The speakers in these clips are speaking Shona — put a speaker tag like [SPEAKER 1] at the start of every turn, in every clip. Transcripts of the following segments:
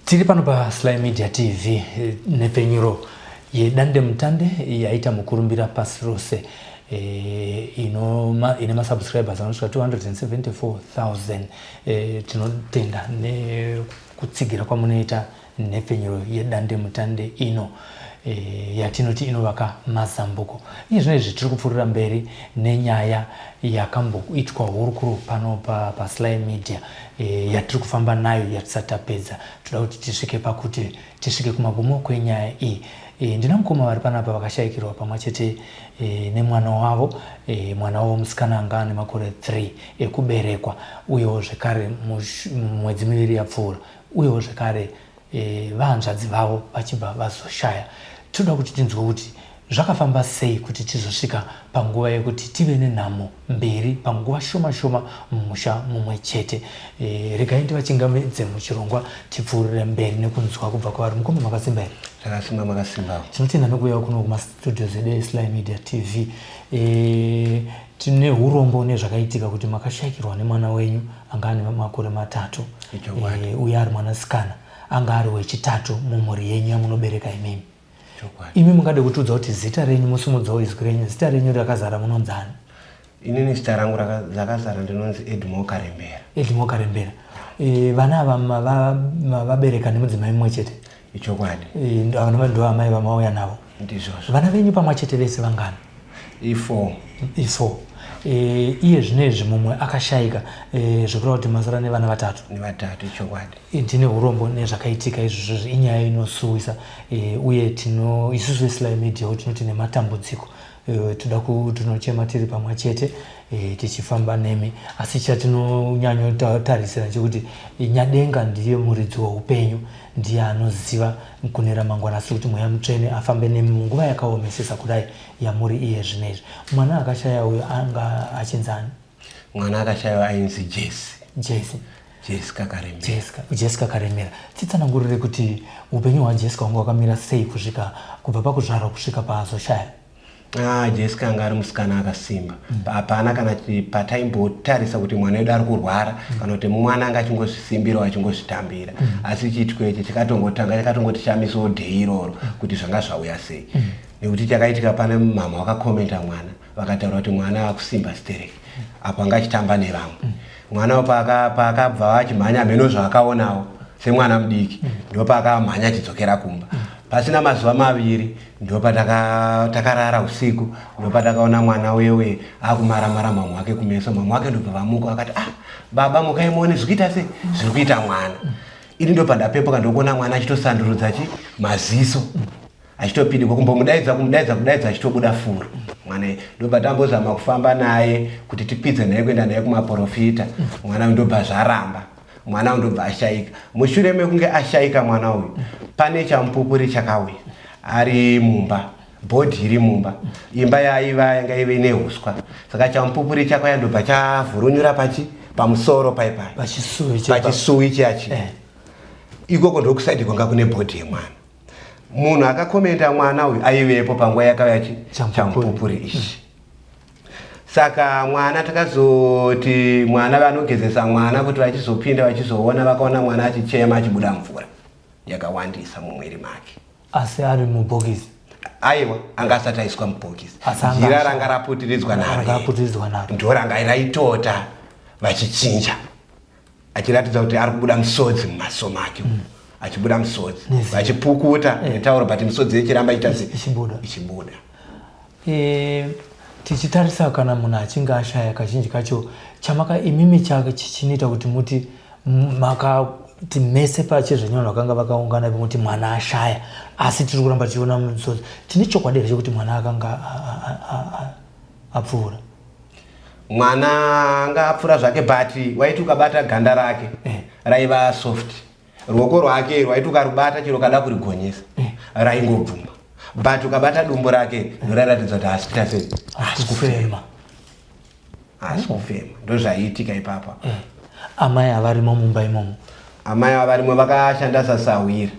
[SPEAKER 1] Tiri pano paSly Media TV nhepfenyuro yedandemutande yaita mukurumbira pasi rose e, ine masubscribers anosvika 274,000. E, tinotenda nekutsigira kwamunoita nhepfenyuro yedandemutande ino e, yatinoti inovaka mazambuko. Iye zvino izvi tiri kupfuurira mberi nenyaya yakamboitwa hurukuro pano paSly Media e, yatiri kufamba nayo yatisati tapedza. Toda kuti tisvike pakuti tisvike kumagumo kwenyaya iyi. E, ndina mukoma vari panapa vakashayikirwa pamwe chete e, nemwana wavo e, mwana wavo musikana anga ane makore 3 ekuberekwa uyewo zvekare mwedzi miviri yapfuura uyewo zvekare e, vahanzvadzi vavo vachibva vazoshaya. Tinoda kuti tinzwe kuti zvakafamba sei kuti tizosvika panguva yekuti tive nenhamo mbiri panguva shoma shoma mumusha mumwe chete. E, regai ndivachingamidze muchirongwa tipfuurire mberi nekunzwa kubva kwavari. Mukoma makasimba here?
[SPEAKER 2] Takasimba, makasimbawo.
[SPEAKER 1] Tinotenda nekuuya kuno kumastudios edu eSly Media TV. E, tine urombo nezvakaitika kuti makashaikirwa nemwana wenyu anga ane makore 3
[SPEAKER 2] Ichokwadi.
[SPEAKER 1] Uye ari mwanasikana anga ari wechitatu mumhuri yenyu yamunobereka imimi.
[SPEAKER 2] Chokwadi.
[SPEAKER 1] Imi mungade kutiudza kuti zita renyu, musimudzawo izwi renyu, zita renyu rakazara munonzani?
[SPEAKER 2] Inini zita rangu rakazara ndinonzi Edmore Karembera.
[SPEAKER 1] Edmore Karembera. E, vana ava mavabereka nemudzimai mumwe chete?
[SPEAKER 2] Ichokwadi.
[SPEAKER 1] E, ava ndo amai vamauya navo?
[SPEAKER 2] Ndizvozvo.
[SPEAKER 1] Vana venyu pamwe chete vese vangani?
[SPEAKER 2] I4.
[SPEAKER 1] I4. E, iye zvino izvi mumwe akashayika, e, zvekureva kuti masara nevana vatatu.
[SPEAKER 2] Nevatatu, ichokwadi.
[SPEAKER 1] Ndine urombo nezvakaitika izvozvo, inyaya inosuwisa e, uye tino isusu veSly Media tinoti nematambudziko e, toda tinochema tiri pamwe chete e, tichifamba nemi, asi chatinonyanyotarisira chekuti Nyadenga ndiye muridzi weupenyu, ndiye anoziva kune ramangwana, asi kuti Mweya Mutsvene afambe nemi munguva yakaomesesa kudai yamuri iye zvino izvi. Mwana akashaya uyu anga achinzani?
[SPEAKER 2] Mwana akashaiwa ainzi Jesi.
[SPEAKER 1] Jesi.
[SPEAKER 2] Jessica Karemera.
[SPEAKER 1] Jessica, Jessica Karemera. Titsanangurire kuti upenyu hwaJessica hwanga hwakamira sei kusvika kubva pakuzvarwa kusvika paazoshaya.
[SPEAKER 2] Ah, Jessica anga ari musikana akasimba. Hapana kana pataimbotarisa kuti mwana wedu ari kurwara kana kuti mwana anga achingozvisimbira achingozvitambira. Asi chiitiko ichi chakatongotanga chakatongotishamisawo dhei iroro kuti zvanga zvauya sei. Nekuti chakaitika pane mama vakakomenta mwana vakataura kuti mwana akusimba stereki apo anga achitamba nevamwe. Mwana paakabva achimhanya mheno zvaakaonawo semwana mudiki ndopaakamhanya achidzokera kumba. Pasina mazuva 2 ndopatakarara usiku ndopatakaona mwana wewe akumaramara mama wake kumeso. Mama wake ndobva vamuka vakati, ah, baba mukai muone zviri kuita sei, zviri kuita mwana. Ini ndobva ndapepuka ndokuona mwana achitosandurudza chi maziso achitopidikwa kumbomudaidza kumudaidza kudaidza achitobuda furo mwana. Ndobva tambozama kufamba naye kuti tikwidze naye kuenda naye kumaprofita. Mwana uyu ndobva zvaramba, mwana uyu ndobva ashayika. Mushure mekunge ashayika mwana uyu, pane chamupupuri chakauya ari mumba, body iri mumba. Imba yaiva yanga ive neuswa, saka chamupupuri chakauya ndobva chavhurunyura pachi pamusoro paipai
[SPEAKER 1] pachisuwi
[SPEAKER 2] chiyachi ikoko ndokusaidi kwanga kune body yemwana. Munhu akakomenta mwana uyu aivepo panguva yakauya chamupupuri ichi. Saka mwana takazoti mwana vanogezesa mwana kuti vachizopinda vachizoona, vakaona mwana achichema achibuda mvura yakawandisa mumwiri make.
[SPEAKER 1] Asi ari mubhokisi?
[SPEAKER 2] Aiwa, anga asati aiswa mubhokisi. Jira ranga raputiridzwa
[SPEAKER 1] naro,
[SPEAKER 2] ndo ranga raitota vachichinja achiratidza kuti ari kubuda musodzi mumaso make, achibuda musodzi vachipukuta netauro, but misodzi ichiramba ichita ichibuda.
[SPEAKER 1] E, tichitarisa kana munhu achinge ashaya, kazhinji kacho chamaka imimi chake chinoita kuti muti makati mese pachezvenyana vakanga vakaungana muti mwana ashaya, asi tiri kuramba tichiona musodzi, tine chokwadi here chekuti mwana akanga apfuura?
[SPEAKER 2] Mwana anga apfuura zvake, but waiti ukabata ganda rake raiva soft. Ruoko rwake rwaiti ukarubata chero kada kurigonyesa raingobvuma, but ukabata dumbu rake ndorairatidza kuti haasi kuita sei, haasi kufema, haasi kufema. Ndozvaiitika ipapa.
[SPEAKER 1] Amai avarimo mumba imomo?
[SPEAKER 2] Amai avarimo vakashanda sasahwira,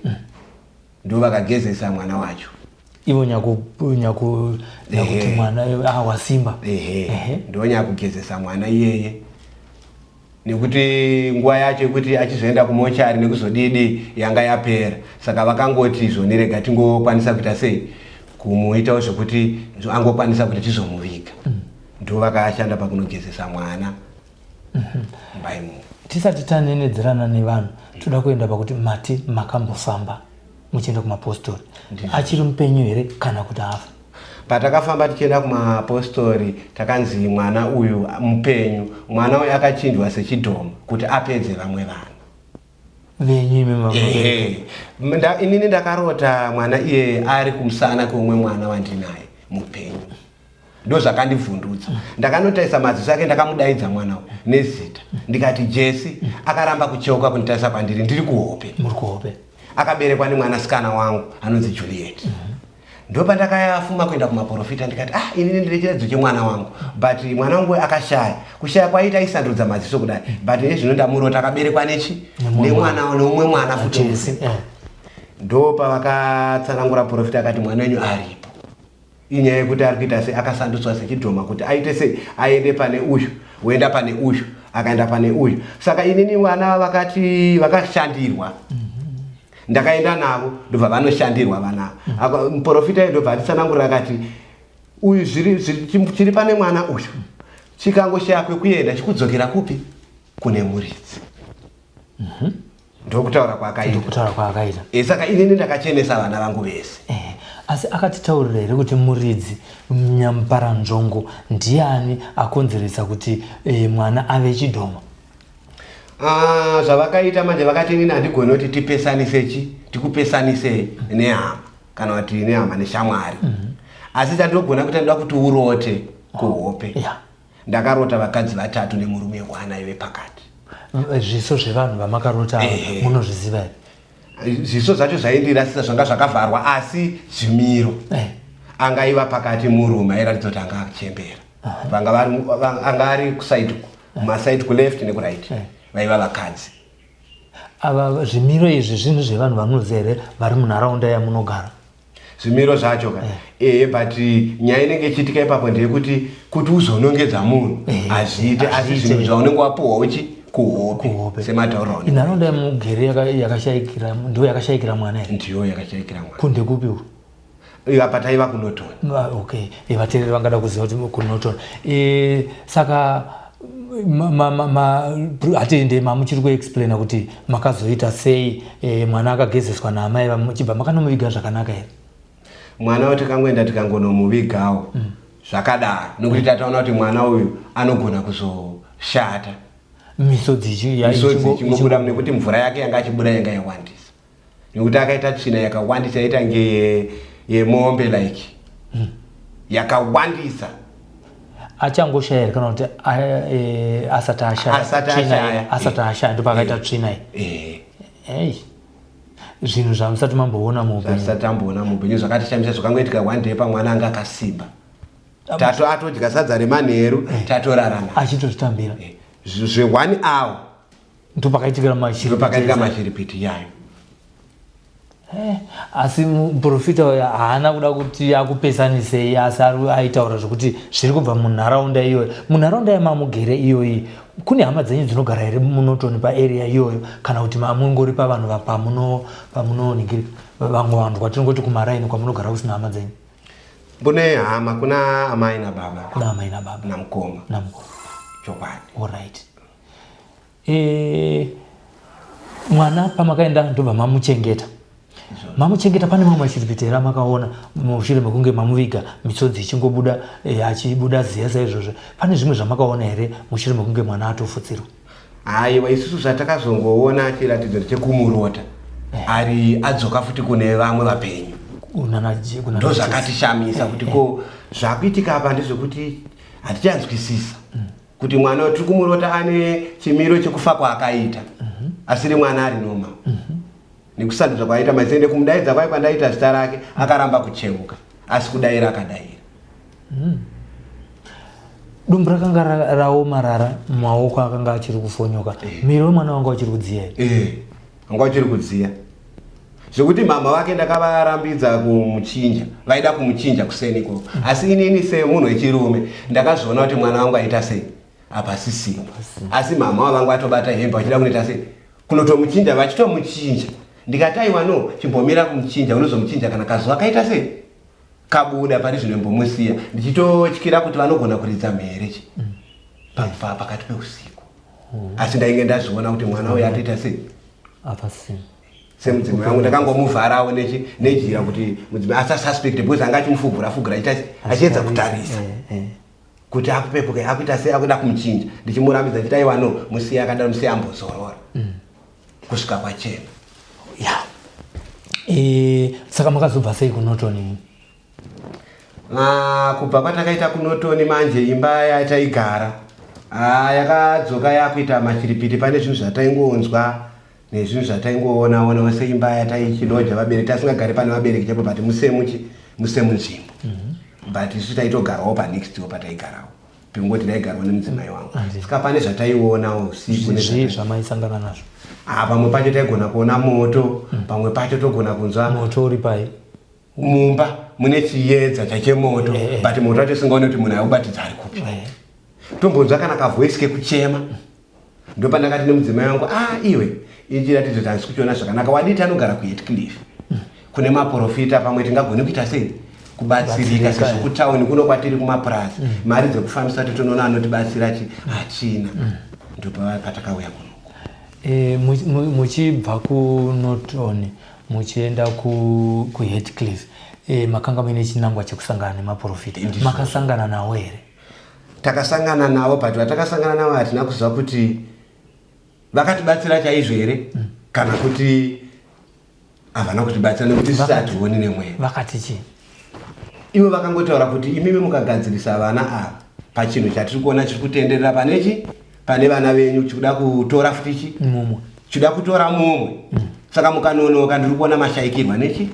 [SPEAKER 2] ndo vakagezesa mwana wacho.
[SPEAKER 1] Ivo nyakuti mwana wasimba?
[SPEAKER 2] Ehe, ndo nyakugezesa mwana iyeye. Nekuti nguva yacho yekuti achizoenda kumochari nekuzodidi yanga yapera, saka vakangoti zvoni rega tingokwanisa kuita sei kumuitawo zvekuti angokwanisa kuti tizomuviga. Ndo vakashanda pakunogezesa mwana mumba imomo.
[SPEAKER 1] Tisati tanenedzerana nevanhu, toda kuenda pakuti mati makambofamba muchienda kumapostori. Achiri mupenyu here kana kuti afa?
[SPEAKER 2] Patakafamba tichienda kumapostori takanzi mwana uyu mupenyu. Mwana uyu akachinjwa sechidhoma kuti apedze vamwe vanhu.
[SPEAKER 1] Venyu imi mamubereka?
[SPEAKER 2] Inini ndakarota mwana iye ari kumusana kweumwe mwana wandinaye mupenyu. Ndo zvakandivhundutsa. Ndakanotarisa maziso ake, ndakamudaidza mwana uyu nezita. Ndikati Jesi, akaramba kucheuka kunditarisa kwandiri, ndiri kuhope.
[SPEAKER 1] Muri kuhope.
[SPEAKER 2] Akaberekwa nemwanasikana wangu anonzi Juliet. Ndopandakafuma kuenda kumaprofita ndikati, ah, inini ndine chiratidzo chemwana wangu, but mwana wangu akashaya. Kushaya kwaita aisandudza maziso kudai, but nezvino ndamurota akaberekwa nechi nemwana neumwe mwana futi.
[SPEAKER 1] Jesi,
[SPEAKER 2] Ndopavakatsanangura profita akati mwana wenyu aripo. Inyaya yekuti ari kuita sei, akasandutswa sechidhoma kuti aite sei, aende pane uyu, woenda pane uyu, akaenda pane uyu. Saka inini vana vakati vakashandirwa. Ndakaenda navo ndobva vanoshandirwa vana. Muprofita uyu ndobva atitsanangurira akati uyu chiri pane mwana uyu chikangoshaya kwekuenda chikudzokera kupi? Kune muridzi. Ndokutaura kwaakaita.
[SPEAKER 1] Ndokutaura kwaakaita.
[SPEAKER 2] Saka inini ndakachenesa vana vangu vese.
[SPEAKER 1] Asi akatitaurira here kuti muridzi Nyamuparanzvongo ndiani akonzeresa kuti mwana ave chidhoma?
[SPEAKER 2] Zvavakaita manje vakati inini handigoni kuti tipesanise chi, tikupesanise nehama kana kuti nehama neshamwari. Asi chandinogona kuita ndoda kuti urote kuhope. Ndakarota vakadzi vatatu nemurume wana ive pakati.
[SPEAKER 1] Zviso zvevanhu vamakarota munozviziva here?
[SPEAKER 2] Zviso zvacho zvaindirasisa, zvanga zvakavharwa, asi zvimiro. Anga iva pakati murume airatidza kuti anga achembera. Vanga vari, anga ari kuside, kumaside kuleft nekuright. Vaiva vakadzi.
[SPEAKER 1] Ava zvimiro izvi zvinhu zvevanhu vanoziva here vari munharaunda yamunogara?
[SPEAKER 2] Zvimiro zvacho ka? But nyaya inenge ichiitika ipapo ndeyekuti kuti uzonongedza munhu hazviite, asi zvinhu zvaunenge wapuhwa uchi kuhope sematauriro.
[SPEAKER 1] Inharaunda yamugere yakashayikira, ndiyo yakashayikira mwana here?
[SPEAKER 2] Ndiyo yakashayikira mwana.
[SPEAKER 1] Kunde kupi uku?
[SPEAKER 2] Apa taiva kuNorton.
[SPEAKER 1] Okay, vateereri vangada kuziva kuti kuNorton. Saka hatiende mamuchiri kuexplaina kuti makazoita sei, mwana akagezeswa naamai vamuchibva makanomuviga zvakanaka here?
[SPEAKER 2] Mwana uyu tikangoenda tikangonomuvigawo zvakadaro, nekuti tataona kuti mwana uyu anogona kuzoshata.
[SPEAKER 1] Misodzi
[SPEAKER 2] Misodzi ichingobuda, nekuti mvura yake yanga achibuda yanga yawandisa, nekuti akaita tsvina yakawandisa yaita nge yemombe like yakawandisa.
[SPEAKER 1] Achangoshaya here kana kuti asati ashaya?
[SPEAKER 2] Asati ashaya.
[SPEAKER 1] Asati ashaya ndipo akaita tsvina iyi. Ei, zvinhu zvamusati mamboona muupenyu.
[SPEAKER 2] Zvatisati tamboona muupenyu, zvakatishamisa zvakangoitika one day pamwana anga akasimba. Tato atodya sadza remanheru, tatorara naye.
[SPEAKER 1] Achitozvitambira.
[SPEAKER 2] Zve 1 hour.
[SPEAKER 1] Ndipo pakaitikira mashiripiti.
[SPEAKER 2] Ndipo pakaitika mashiripiti yayo.
[SPEAKER 1] Asi muprofita uyu haana kuda kuti akupesanisei, asi aitaura zvekuti zviri kubva munharaunda iyoyo. Munharaunda yamamugere iyoyi kune hama dzenyu dzinogara here muNorton paarea iyoyo, kana kuti mamungori pavanhu pamunoningirika vamwe vanhu kwatinongoti kumaraini kwamunogara kusina hama dzenyu?
[SPEAKER 2] Kune hama, kuna amai nababa.
[SPEAKER 1] Kuna amai nababa.
[SPEAKER 2] Namukoma.
[SPEAKER 1] Namukoma.
[SPEAKER 2] Chokwadi.
[SPEAKER 1] Alright. Mwana pamakaenda ndobva mamuchengeta. Mamuchengeta, pane mamwe mashiripiti here amakaona mushure mekunge mamuviga, misodzi ichingobuda, achibuda ziya saizvozvo? Pane zvimwe zvamakaona here mushure mekunge mwana atofutsirwa?
[SPEAKER 2] Aiwa, isusu zvatakazongoona chiratidzo chekumurota ari adzoka futi kune vamwe vapenyu. Ndo zvakatishamisa kuti ko zvakuitika apa ndezvekuti hatichanzwisisa kuti mwana tiri kumurota ane chimiro chekufa kwaakaita, asiri mwana ari noma, nekusandudzwa kwaaita maziende. Kumudaidza kwai kwandaita zita rake akaramba kucheuka, asi kudaira akadaira.
[SPEAKER 1] Dumbu rakanga raomarara, maoko akanga achiri kufonyoka, miri wemwana wanga uchiri kudziya here?
[SPEAKER 2] Wanga uchiri kudziya, zvekuti mama vake ndakavarambidza kumuchinja, vaida kumuchinja kuseni ikoko, asi inini semunhu wechirume ndakazviona kuti mwana wangu aita sei. Hapasisina. Asi mama vangu vatobata hembe vachida kunoita sei? Kunotomuchinja, vachitomuchinja. Ndikati aiwa no, chimbomira kumuchinja, unozomuchinja kana kazuva kaita sei? Kabuda pari zvino imbomusiya. Ndichitotyira kuti vanogona kuridza mhere chi. Pakati peusiku. Asi ndainge ndazviona kuti mwana uyu atoita sei?
[SPEAKER 1] Hapasisina.
[SPEAKER 2] Semudzimai wangu ndakangomuvharawo nechi nejira kuti mudzimai asasuspect because anga achimufugura fugura achiita achiedza kutarisa. Kuti akupepuke akuita sei akuda kumuchinja ndichimurambidza ndichiti aiwa no musiye akadaro musiye ambozorora kusvika kwachena.
[SPEAKER 1] Ya. Saka makazobva sei kuNorton?
[SPEAKER 2] Ah, kubva kwatakaita kuNorton manje imba yataigara yakadzoka yakuita machiripiti pane zvinhu zvataingonzwa nezvinhu zvataingoona onawo seimba yataichiloja vabereki tasingagari pane vabereki chaipo but musemuchi musemunzvimbo but isu taitogarawo panext door pataigarawo pengoti ndaigarwa nemudzimai wangu. Saka pane zvataiona usiku.
[SPEAKER 1] Zvii zvamaisangana nazvo?
[SPEAKER 2] Ah, pamwe pacho taigona kuona moto, pamwe pacho togona kunzwa
[SPEAKER 1] moto uri pai
[SPEAKER 2] mumba mune chiedza chachemoto, but moto wacho usingaoni kuti munhu aubatidza ari kupi. Tombonzwa kana kavoice kekuchema. Ndopandakati nemudzimai wangu, ah iwe, ichiratidzo kuti handisi kuchiona zvakanaka, wadii tanogara kuHeathcliff kune maprofita, pamwe tingagone kuita sei kubatsirika sezvo kutauni kuno kwatiri kumapurazi mari dzekufambisa kuti tonoona anotibatsira chi hatina. Ndopatakauya kunoku.
[SPEAKER 1] Muchibva kuNorton muchienda kuHeathcliff, makanga muine chinangwa chekusangana nemaprofita. Makasangana nawo here?
[SPEAKER 2] Takasangana navo, but vatakasangana navo hatina kuziva kuti vakatibatsira chaizvo here kana kuti havana kutibatsira, nekuti isusu hationi nemweya.
[SPEAKER 1] Vakati chii?
[SPEAKER 2] Ivo vakangotaura kuti imimi mukagadzirisa vana ava pachinhu chatiri kuona chiri kutenderera panechi pane vana venyu, chikuda kutora futi chi
[SPEAKER 1] mumwe,
[SPEAKER 2] chikuda kutora mumwe. Saka mukanonoka ndiri kuona mashaikirwa nechi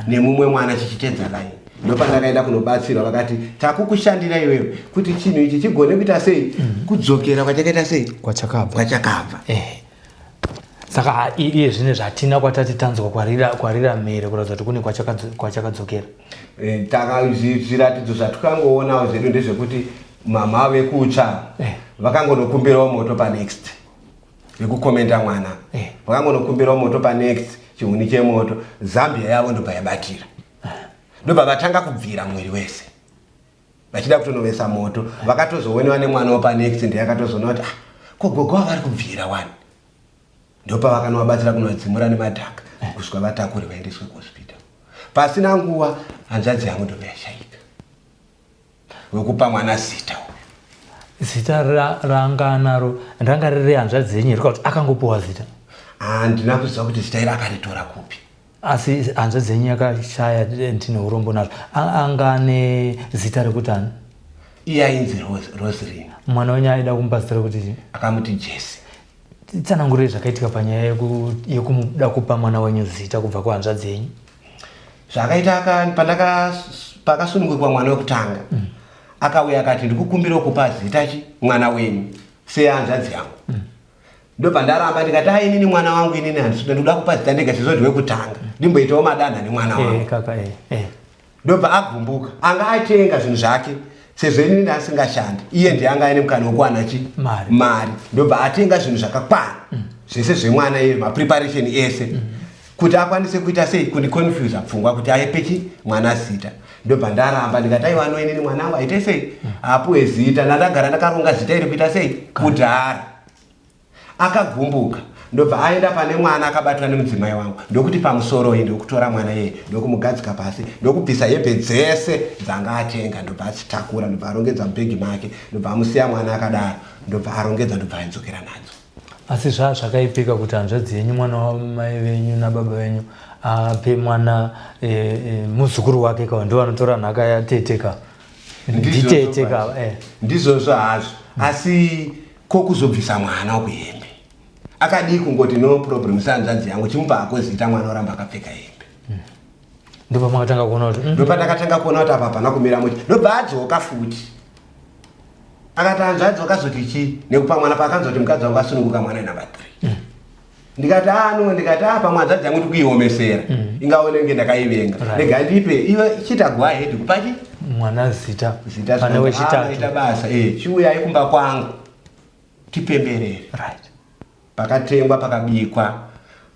[SPEAKER 2] nemumwe mwana chichitedza line. Ndopandakaenda kunobatsirwa, vakati takukushandira iwewe kuti chinhu ichi chigone kuita sei kudzokera kwachakaita sei
[SPEAKER 1] kwachakabva.
[SPEAKER 2] Kwachakabva.
[SPEAKER 1] Saka iye zvine zvatina kwatati tanzwa kwarira mhere kuratidza kuti kune kwachakadzokera.
[SPEAKER 2] Zviratidzo zvatikangoonawo zvedu ndezvekuti mama vekutsva vakangonokumbirawo moto panext vekukomenda mwana, vakangonokumbirawo moto panext chihuni chemoto, Zambia yavo ndobva yabatira, ndobva vatanga kubvira mwiri wese vachida kutonovesa moto. Vakatozoonwa nemwana wapanext, ndiye akatozoona kuti ah, ko gogo vari kubvira wani. Ndopavakanovabatsira kunodzimura nemadhaka kusvika vatakure vaendeswe kuhospital. Pasina nguva hanzvadzi yangu ndobva yashaika wekupa mwana zita uyu.
[SPEAKER 1] Zita ranga anaro ranga riri hanzvadzi yenyu here kuti akangopiwa zita?
[SPEAKER 2] Handina kuziva kuti zita iri akaritora kupi.
[SPEAKER 1] Asi hanzvadzi yenyu yakashaya, ndine urombo nazvo, anga ane zita rekuti ani?
[SPEAKER 2] Iye ainzi Roslyn.
[SPEAKER 1] Mwana wenyu aida kumupa zita rekuti chii?
[SPEAKER 2] Akamuti Jesse.
[SPEAKER 1] Tsanangurei zvakaitika panyaya yekumuda kupa mwana wenyu zita kubva kuhanzvadzi yenyu.
[SPEAKER 2] Zvakaita pakasunungurwa mwana wekutanga, akauya akati ndikukumbira kupa zita chi mwana wenyu sehanzvadzi yangu. Ndobva ndaramba ndikati ai inini mwana wangu inini handisi ndoda kupa zita ndega sezvo ndiwekutanga, ndimboitawo madanha nemwana wangu.
[SPEAKER 1] Kaka,
[SPEAKER 2] Ndobva agumbuka, anga atenga zvinhu zvake sezvo inini ndasingashandi, iye ndiye anga aine mukana wekuwana chi mari. Ndobva atenga zvinhu zvakakwana zvese zvemwana iye, mapreparation ese kuti akwanise kuita sei kundiconfusa pfungwa kuti aipe chi mwana zita. Ndobva ndaramba ndikati aiwa no inini mwana wangu aite sei apuwe zita, ndandagara ndakaronga zita iri kuita sei kudhara. Akagumbuka ndobva aenda pane mwana akabatwa nemudzimai wangu, ndokuti pamusoro iyi, ndokutora mwana iyeye ndokumugadzika pasi, ndokubvisa hembe dzese dzanga atenga, ndobva achitakura, ndobva arongedza mubhegi make, ndobva amusiya mwana akadaro, ndobva arongedza, ndobva aidzokera nadzo.
[SPEAKER 1] Asi zvakaipika kuti hanzvadzi yenyu, mwana wamai venyu nababa venyu, ape mwana muzukuru wake ka, ndo vanotora nhaka yatete ka, nditete ka.
[SPEAKER 2] Ndizvozvo hazvo, asi ko kuzobvisa mwana kuhembe? Akadii kungoti no problem sehanzvadzi yangu, chimupa hako zita, mwana oramba akapfeka hembe.
[SPEAKER 1] Ndobva makatanga kuona kuti
[SPEAKER 2] Ndopandakatanga kuona kuti apa hapana kumira muti. Ndobva adzoka futi akati hanzvadzi wakazoti chii nekupa mwana paakanzwa kuti mukadzi wangu asununguka mwana namba 3. Ndikati ano, ndikati apa mwanzvadzi yangu ndikuiomesera, ingaonenge ndakaivenga, rega ndipe iwe, chiita go ahead kupa chi
[SPEAKER 1] Mwana zita pane wechitatu.
[SPEAKER 2] Basa eh, chiuyai kumba kwangu tipemberere.
[SPEAKER 1] Right.
[SPEAKER 2] Pakatengwa, pakabikwa,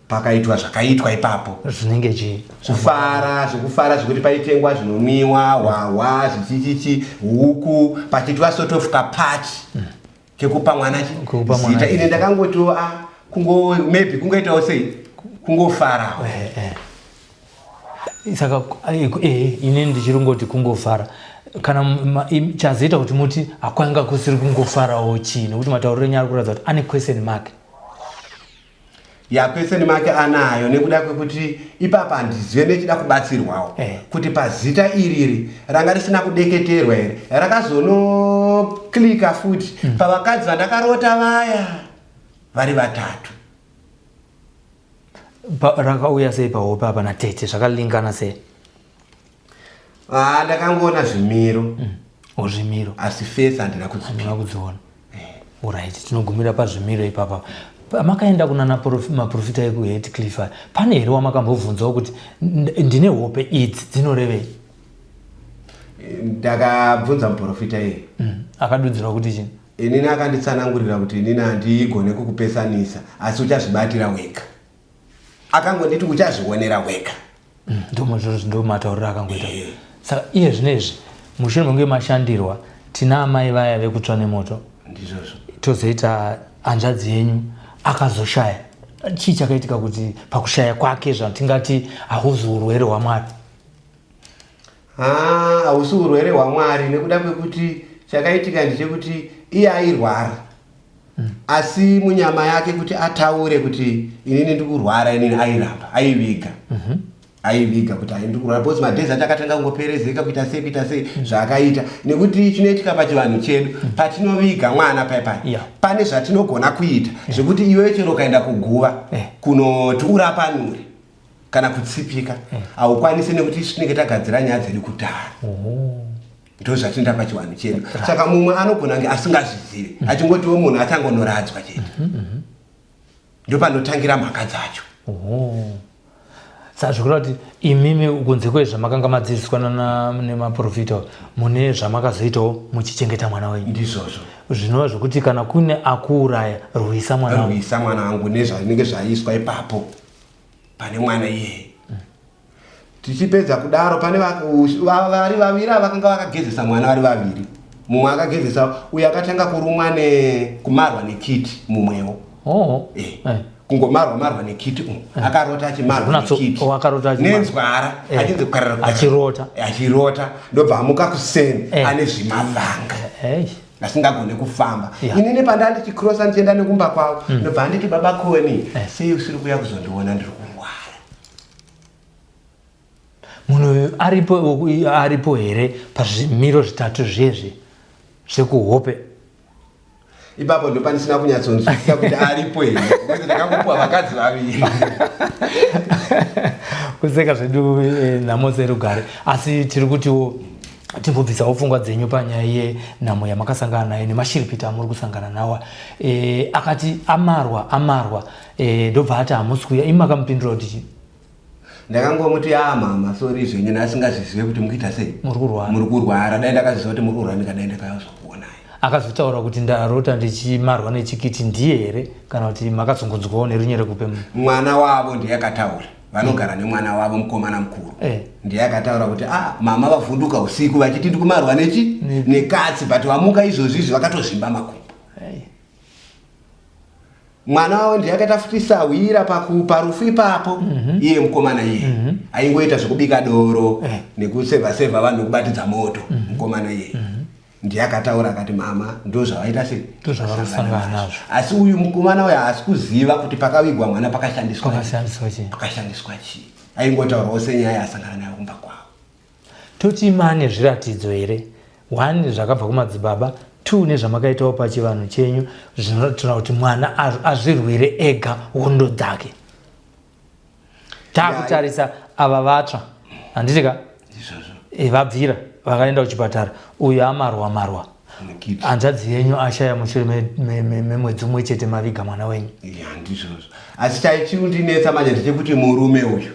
[SPEAKER 2] pakaitwa zvakaitwa ipapo.
[SPEAKER 1] Zvinenge chii?
[SPEAKER 2] Kufara, zvekufara zvekuti paitengwa zvinonwiwa, hwahwa, zvichichichi, huku, pachiitwa sort of kapati kekupa mwana zita. Ine ndakangotiwo ah, kungo maybe kungoitawo sei kungofarawo.
[SPEAKER 1] Eh, eh. Saka eh, ini ndichiri kungoti kungofara kana chazoita kuti muti hakwanga kusiri kungofarawo chii, nekuti matauriro enyu ari kuratidza kuti ane question mark.
[SPEAKER 2] Ya, question mark anayo nekuda kwekuti ipapa handizive, nechida kubatsirwawo kuti pazita iriri ranga risina kudeketerwa here, rakazonoklika futi pavakadzi vandakarota vaya vari vatatu.
[SPEAKER 1] Rakauya sei pahope apa natete, zvakalingana sei?
[SPEAKER 2] Ah, ndakangoona zvimiro.
[SPEAKER 1] O, zvimiro.
[SPEAKER 2] Asi face handina kudziona.
[SPEAKER 1] Handina kudziona. Alright, tinogumira pazvimiro ipapa. Makaenda kunana maprofita ekuHatcliffe, pane here wamakambobvunzawo kuti ndine hope idzi, dzinorevei?
[SPEAKER 2] Ndakabvunza muprofita iye.
[SPEAKER 1] Akadudzirwa kuti chii?
[SPEAKER 2] Inini akanditsanangurira kuti inini handigone kukupesanisa, asi uchazvibatira wega. Akangonditi uchazvionera wega.
[SPEAKER 1] Ndo matauriro akangoita. Saka iye zvinezvi mushure mekunge mashandirwa, tina amai vaya vekutsva nemoto,
[SPEAKER 2] Ndizvozvo.
[SPEAKER 1] tozoita hanzvadzi yenyu akazoshaya. Chii chakaitika kuti pakushaya kwake zvatingati hauzi urwere hwaMwari?
[SPEAKER 2] Ah, hausi urwere hwaMwari nekuda kwekuti chakaitika ndechekuti iye airwara, asi munyama yake kuti ataure kuti inini ndikurwara, inini airamba, aiviga, aiviga kuti ai ndikurwara, because madays acho akatanga kungoperezeka, kuita sei, kuita sei zvaakaita. Nekuti chinoitika pachivanhu chedu, patinoviga mwana pai pane zvatinogona kuita zvekuti iwe chero ukaenda kuguva kunoti urapanure kana kutsipika, haukwanisi, nekuti isu tinenge tagadzira nyaya dzedu kudhara. Ndo zvatinoita pachivanhu chedu. Saka mumwe anogona kunge asingazvizivi, achingotiwo munhu achangonoradzwa chete. Ndo panotangira mhaka dzacho.
[SPEAKER 1] Saka zvikureva kuti imimi, kunze kwezvamakanga madzidziswa nemaprofita, mune zvamakazoitawo muchichengeta mwana wenyu?
[SPEAKER 2] Ndizvozvo.
[SPEAKER 1] Zvinova zvokuti kana kune akuuraya, rwisa mwana wangu.
[SPEAKER 2] Rwisa mwana wangu nezvanenge zvaiswa ipapo pane mwana iyeye. Tichipedza kudaro, pane vari vaviri ava vakanga vakagezesa mwana vari vaviri. Mumwe akagezesa uyo akatanga kurumwa nekumarwa nekiti, mumwewo kungomarwa marwa nekiti umu, akarota achimarwa nekiti.
[SPEAKER 1] Oh, akarota achimarwa.
[SPEAKER 2] Nenzwara. Achinzi kwarara kwarara.
[SPEAKER 1] Achirota.
[SPEAKER 2] Achirota, ndobva amuka kuseni ane zvimavanga, asingagone kufamba. Inini pandaa ndichikrosa ndichienda nekumba kwavo, ndobva anditi, "Baba Koni, sei usiri kuuya kuzondiona? Ndiri kurwara."
[SPEAKER 1] Munhu uyu aripo, aripo here pazvimiro zvitatu zvezvi zvekuhope?
[SPEAKER 2] Ipapo ndo pandisina kunyatsonzwisisa kuti aripo here, nekuti ndakangopuwa vakadzi vaviri.
[SPEAKER 1] Kuseka zvedu, nhamo serugare, asi tiri kutiwo timbobvisawo pfungwa dzenyu panyaya yenhamo yamakasangana nayo nemashiripiti amuri kusangana nawo. Akati amarwa amarwa, ndobva ati hamusi kuuya. Imi makamupindura kuti chii?
[SPEAKER 2] Ndakangomuti, "Ya mama, sorry zvenyu, ndasingazvizive kuti mukuita sei."
[SPEAKER 1] Muri kurwara.
[SPEAKER 2] Muri kurwara. Dai ndakaziva kuti muri kurwara, ndikadai ndakazokuonai.
[SPEAKER 1] Akazotaura kuti ndarota ndichimarwa nechikiti ndiye here, kana kuti makazongonzwawo nerunyerekupe?
[SPEAKER 2] Mwana wavo ndiye akataura, vanogara nemwana wavo mukomana mukuru. Ndiye akataura kuti, "Ah, mama vavhunduka usiku vachiti ndikumarwa nechi nekatsi, but vamuka izvozvi izvi vakatozvimba makumbo."
[SPEAKER 1] Hey.
[SPEAKER 2] Mwana wavo ndiye akaita futi sahwira parufu ipapo. Iye mukomana iye aingoita zvekubika doro nekusevha sevha vanhu, nekubatidza moto. Mukomana iye ndiye akataura akati mama ndo zvavaita sei.
[SPEAKER 1] Ndozvavari kusangana nazvo.
[SPEAKER 2] Asi uyu mukomana uyu haasi kuziva kuti pakavigwa mwana pakashandiswa
[SPEAKER 1] Pakashandiswa chii?
[SPEAKER 2] Pakashandiswa chii. Aingotaurawo senyaya yaasangana nayo kumba kwavo.
[SPEAKER 1] Toti mane zviratidzo here, one, zvakabva kumadzibaba, two, nezvamakaitawo pachivanhu chenyu zvinotora kuti mwana azvirwire ega hondo dzake? Taakutarisa ava vatsva, handiti ka?
[SPEAKER 2] Izvozvo.
[SPEAKER 1] Vabvira vakaenda kuchipatara, uyu amarwa marwa,
[SPEAKER 2] Nekiti.
[SPEAKER 1] Hanzvadzi yenyu ashaya mushure memwedzi umwe chete maviga mwana wenyu.
[SPEAKER 2] Ya, ndizvozvo. Asi chaichiundinetsa manje ndechekuti murume uyu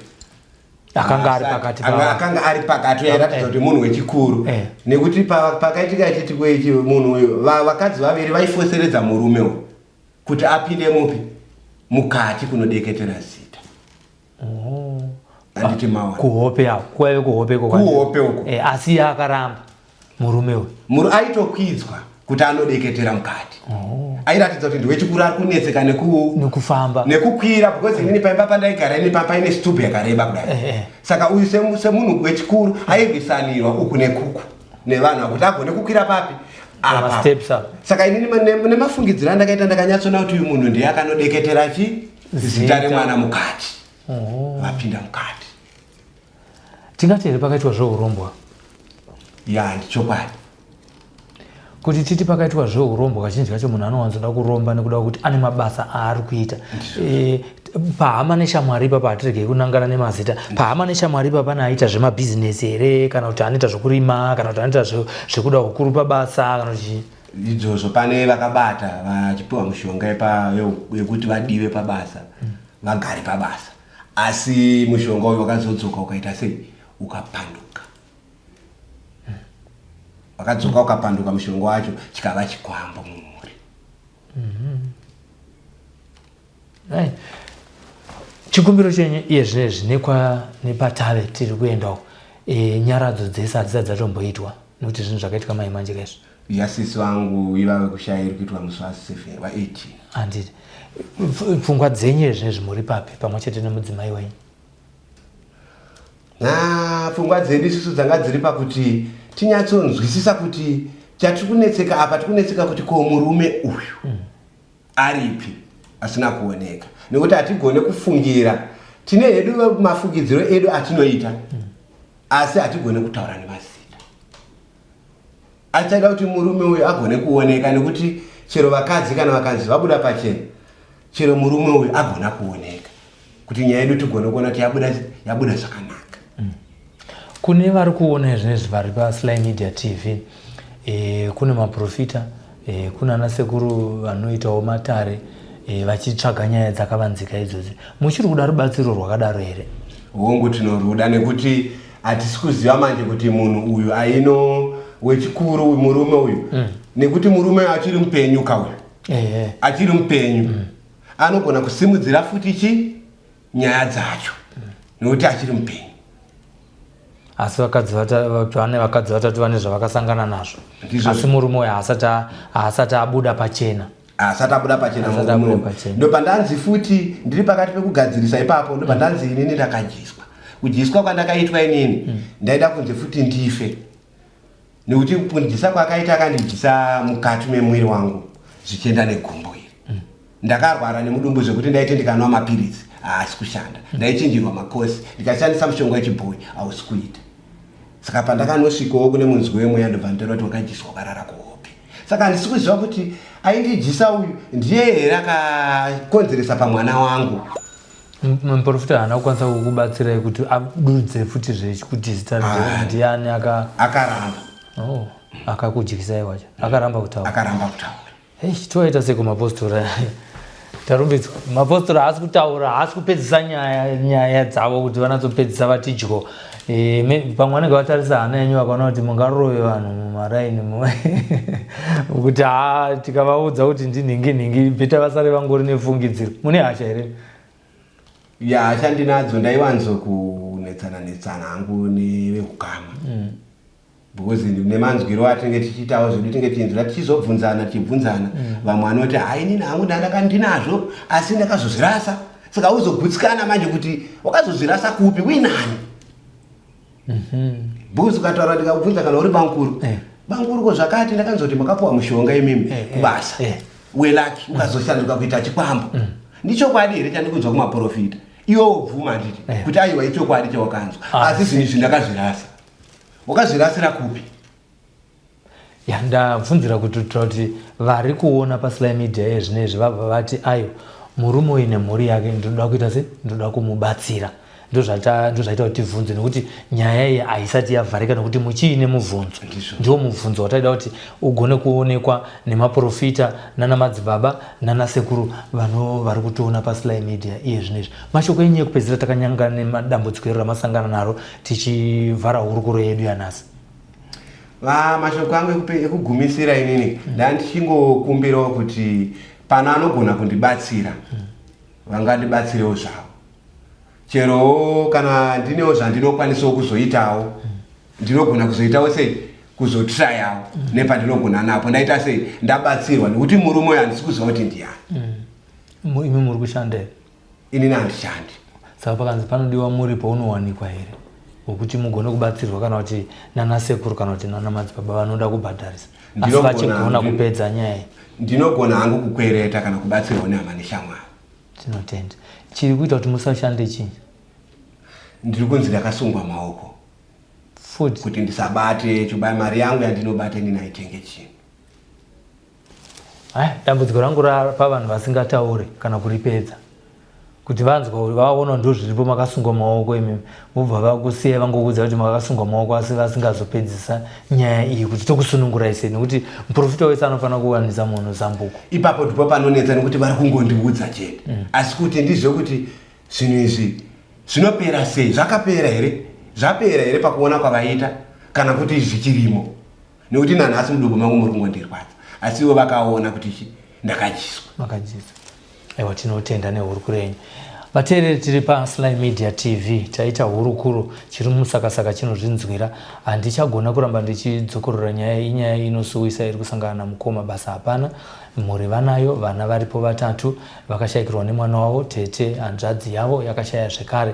[SPEAKER 1] Akanga ari pakati
[SPEAKER 2] akanga ari pakati airatidza kuti munhu wechikuru eh. Nekuti pakaitika chiitiko ichi munhu uyu vakadzi vaviri vaifoseredza murume uyu kuti apinde mupi mukati kunodeketera zita.
[SPEAKER 1] Oh. Anditi maona kuhope apo kwaive kuhope
[SPEAKER 2] iko kuhope uko
[SPEAKER 1] eh, asi iye akaramba murume uyu
[SPEAKER 2] muru aitokwidzwa kuti anodeketera mukati oh. Airatidza kuti ndiwechikuru ari kunetseka
[SPEAKER 1] nekufamba
[SPEAKER 2] nekukwira because inini paimba pandaigara ini paine stube yakareba kudai eh, eh. Saka uyu semunhu wechikuru airwisanirwa uku nekuku nevanhu akuti agone kukwira papi
[SPEAKER 1] apa
[SPEAKER 2] saka inini nemafungidziro andakaita ndakanyatsoona kuti uyu munhu ndiye akanodeketera chi zita remwana mukati oh. Vapinda mukati
[SPEAKER 1] tingati here pakaitwa zveurombwa
[SPEAKER 2] ya ndichokwadi
[SPEAKER 1] kuti titi pakaitwa zveurombwa kazhinji kacho munhu anowanzoda kuromba nekuda kwekuti ane mabasa aari kuita e, pahama neshamwari ipapa hatiregei kunangana nemazita pahama neshamwari ipapa pane aita zvemabhizinesi here kana kuti anoita zvokurima kana kuti anoita zvekuda ukuru pabasa kana kuti
[SPEAKER 2] Izvozvo pane vakabata vachipiwa mushonga yekuti vadiwe pabasa vagare pabasa asi mushonga uyu wakazodzoka ukaita sei ukapanduka wakadzoka ukapanduka mushonga wacho chikava chikwambo mumhuri
[SPEAKER 1] mm -hmm. Chikumbiro chenyu iye zvinezvi nekwa nepatave tiri kuenda uko e, nyaradzo dzese hadzisati dzatomboitwa nekuti zvinhu zvakaitika mai manje kaizvo
[SPEAKER 2] yasisi vangu ivave kushaya iri kuitwa musi wa 7 wa 18
[SPEAKER 1] handiti pfungwa dzenyu iye zvinezvi muri papi pamwe chete nemudzimai wenyu
[SPEAKER 2] Na pfungwa dzedu isusu dzanga dziri pakuti tinyatsonzwisisa kuti chatiri kunetseka apa tiri kunetseka kuti ko murume uyu aripi asina kuoneka nekuti hatigone kufungira tine hedu mafungidziro edu atinoita asi hatigone kutaura nemazita asi taida kuti murume uyu agone kuoneka nekuti chero vakadzi kana vakanzi vabuda pachena chero murume uyu agona kuoneka kuti nyaya yedu tigone kuona kuti yabuda yabuda zvakanaka mm.
[SPEAKER 1] Kune vari kuona zvinezvi vari pasly media tv e, kune maprofita e, kuna ana sekuru vanoitawo matare e, vachitsvaga nyaya dzakavanzika idzodzi muchiri kuda rubatsiro rwakadaro here
[SPEAKER 2] hongu tinoruda nekuti hatisi kuziva manje kuti munhu uyu aino wechikuru uyu murume uyu mm. Nekuti murume achiri mupenyu kauyu achiri mupenyu mm. Anogona kusimudzira futi chi nyaya dzacho nekuti achiri mupenyu
[SPEAKER 1] asi vakadzi vane vakadzi vatatu vane zvavakasangana nazvo asi murume uyo haasati abuda pachena
[SPEAKER 2] haasati abuda pachena murume ndopandanzi futi ndiri pakati pekugadzirisa ipapo ndopandanzi inini ndakadyiswa kudyiswa kwandakaitwa inini mm. Ndaida kunzi futi ndife nekuti kundidyisa kwaakaita akandidyisa mukati memwiri wangu zvichienda negumbo iri mm. Ndakarwara nemudumbu zvekuti ndaiti ndikanwa mapiritsi haasi kushanda mm. Ndaichinjirwa makosi ndikashandisa mushonga wechibhoyi hausi kuita saka pandakanosvikawo kune munzwi wemweya ndobva nditaura kuti wakadyiswa wakarara kuhope saka handisi kuziva kuti aindidyisa uyu ndiye here akakonzeresa pamwana wangu
[SPEAKER 1] Muprofita haana kukwanisa kukubatsirai kuti adudze futi zvekuti zita ah. ndiani
[SPEAKER 2] aka akaramba
[SPEAKER 1] oh, akakudyisai wacho akaramba kutaura
[SPEAKER 2] akaramba kutaura
[SPEAKER 1] hey, toaita seko mapostora tarumbidzwa mapostora haasi kutaura haasi kupedzisa nyaya nyaya dzavo kuti vanatsopedzisa vatidyo e, pamwe vanenge vatarisa hana yenyu vakaona kuti mungarove vanhu mumaraini kuti ha tikavaudza kuti ndinhingi nhingi bheta vasare vangori nefungidziro mune hasha here
[SPEAKER 2] ya hasha ndinadzo ndaiwanzo kunetsana netsana hangu nevehukama mm. Because nemanzwiro atinenge tichiitawo zvedu tinenge tichinzwira tichizobvunzana tichibvunzana mm. Vamwe vanoti hai inini hangu ndandaka ndinazvo asi ndakazozvirasa saka uzogutsikana manje kuti wakazozvirasa kupi uinani mhm. Because ukataura ndikakubvunza kana uri bankuru eh. Bankuru ko zvakati ndakanzoti makapuwa mushonga imimi eh, eh, kubasa welaki ukazoshanduka kuita chikwambo mm. Ndichokwadi here chandikunzwa kumaprofita iwe wobvuma handiti kuti aiwa ichokwadi chawakanzwa ah, asi zvinhu izvi ndakazvirasa wakazvirasira kupi
[SPEAKER 1] ya ndabvunzira kututira kuti vari kuona pasly media yezvinezvi vabva vati ayo murume uyu nemhuri yake ndinoda kuita se ndinoda kumubatsira Ndozvaita kuti tibvunze, nekuti nyaya iyi haisati yavharika, nekuti muchiine mubvunzo. Ndiwo mubvunzo wataida kuti ugone kuonekwa nemaprofita nana madzibaba nana sekuru vano vari kutiona paSly Media iye zvinezvi. Mashoko enyu ekupedzisira takanyanga nemadambudziko ero ramasangana naro tichivhara hurukuro yedu yanhasi.
[SPEAKER 2] Va mashoko angu ekugumisira inini ndandichingokumbirawo kuti pano anogona kundibatsira vangandibatsirewo zvavo, cherowo kana ndinewo zvandinokwanisawo kuzoitawo, ndinogona kuzoitawo sei, kuzotrayawo nepandinogona napo. Ndaita sei, ndabatsirwa, nekuti murume uyo handisi kuziva kuti ndiyani.
[SPEAKER 1] Imi muri kushanda here?
[SPEAKER 2] Inini handishandi.
[SPEAKER 1] Saka pakanzi panodiwa muripo unowanikwa here wekuti mugone kubatsirwa, kana kuti nanasekuru kana kuti nana madzibaba vanoda kubhadharisa asi vachigona kupedza nyaya iyi?
[SPEAKER 2] Ndinogona hangu kukwereta kana kubatsirwa nehama neshamwari.
[SPEAKER 1] Tinotenda. Chiri kuita kuti musashande chii?
[SPEAKER 2] Ndiri kunzi ndakasungwa maoko.
[SPEAKER 1] Futi?
[SPEAKER 2] Kuti ndisabate chobaya mari yangu yandinobata inini haitenge chinhu.
[SPEAKER 1] Hai, dambudziko rangu pavanhu vasingataure kana kuripedza, kuti vanzwa vaona ndo zviripo, makasungwa maoko imi, vobva vakusiya vangokuudza kuti makasungwa maoko, asi vasingazopedzisa nyaya iyi kuti tokusunungurai sei, nekuti muprofita wese anofanira kuwanisa munhu zambuko.
[SPEAKER 2] Ipapo ndipo panonetsa, nekuti vari kungondiudza chete, asi kuti ndizvekuti zvinhu izvi zvinopera sei, zvakapera here, zvapera here pakuona kwavaita, kana kuti zvichirimo, nekuti nanhasi mudumbu mangu muri kungondirwadza, asi ivo vakaona kuti chi ndakadyiswa.
[SPEAKER 1] Makadyiswa. Aiwa, tinotenda nehurukuro yenyu. Vateereri, tiri paSly Media TV, taita hurukuro. Chiri musakasaka chinozvinzwira. Handichagona kuramba ndichidzokorora nyaya. Inyaya inosuwisa iri kusangana namukoma. Basa hapana, mhuri vanayo, vana varipo vatatu. Vakashayikirwa nemwana wavo, tete hanzvadzi yavo yakashaya zvekare,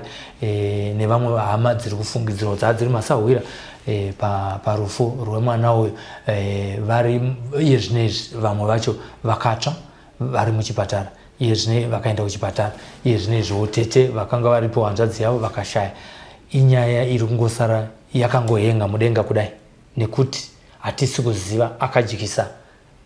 [SPEAKER 1] nevamwe hama dziri kufungidzirwa dzaa dziri masahwira parufu rwemwana uyu. Vari iye zvino izvi vamwe vacho vakatsva vari muchipatara iye zvino, vakaenda kuchipatara iye zvino izviwo. Tete vakanga varipo, hanzvadzi yavo vakashaya. Inyaya iri kungosara yakangohenga mudenga kudai, nekuti hatisi kuziva akadyisa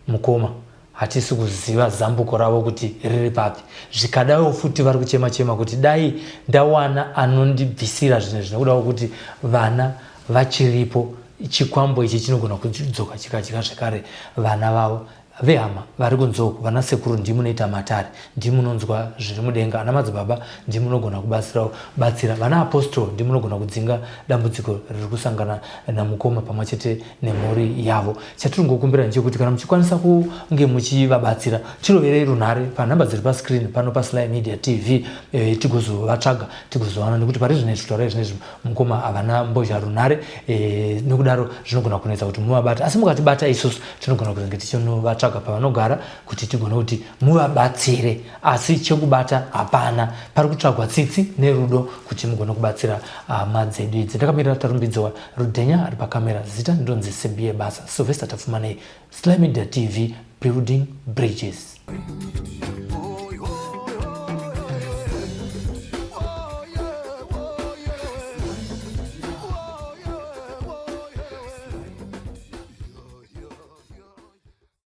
[SPEAKER 1] mukoma, hatisi kuziva zambuko ravo kuti riri papi. Zvikadaiwo futi vari kuchema chema kuti dai ndawana anondibvisira zvinhu izvi, nekudawo kuti vana vachiripo, chikwambo ichi chinogona kudzoka chikadya zvekare vana vavo. Vehama vari kunze uku, vana sekuru ndimunoita matare, ndimunonzwa zviri mudenga, ana madzibaba ndimunogona kubatsirawo batsira, vana apostle ndimunogona kudzinga dambudziko riri kusangana namukoma pamwe chete nemhuri yavo. Chatiri kungokumbira ndechekuti kana muchikwanisa kunge muchivabatsira, tiroverei runhare panhamba dziri pascreen pano paSly Media TV, tigozovatsvaga, tigozowana, nekuti pari zvino izvi, kutaura izvi mukoma havana mbozha runhare, nekudaro zvinogona kunetsa kuti muvabate, asi mukatibata isusu tinogona kuzenge tichinovatsvaga pavanogara kuti tigone kuti muvabatsire. Asi chekubata hapana, pari kutsvagwa tsitsi nerudo kuti mugone kubatsira hama dzedu idzi. Ndakamirira Tarumbidzwa Rudhenya ari pakamera, zita ndonzi Simbi Yebasa, Sylvester Tapfumanei, Sly Media TV, building bridges.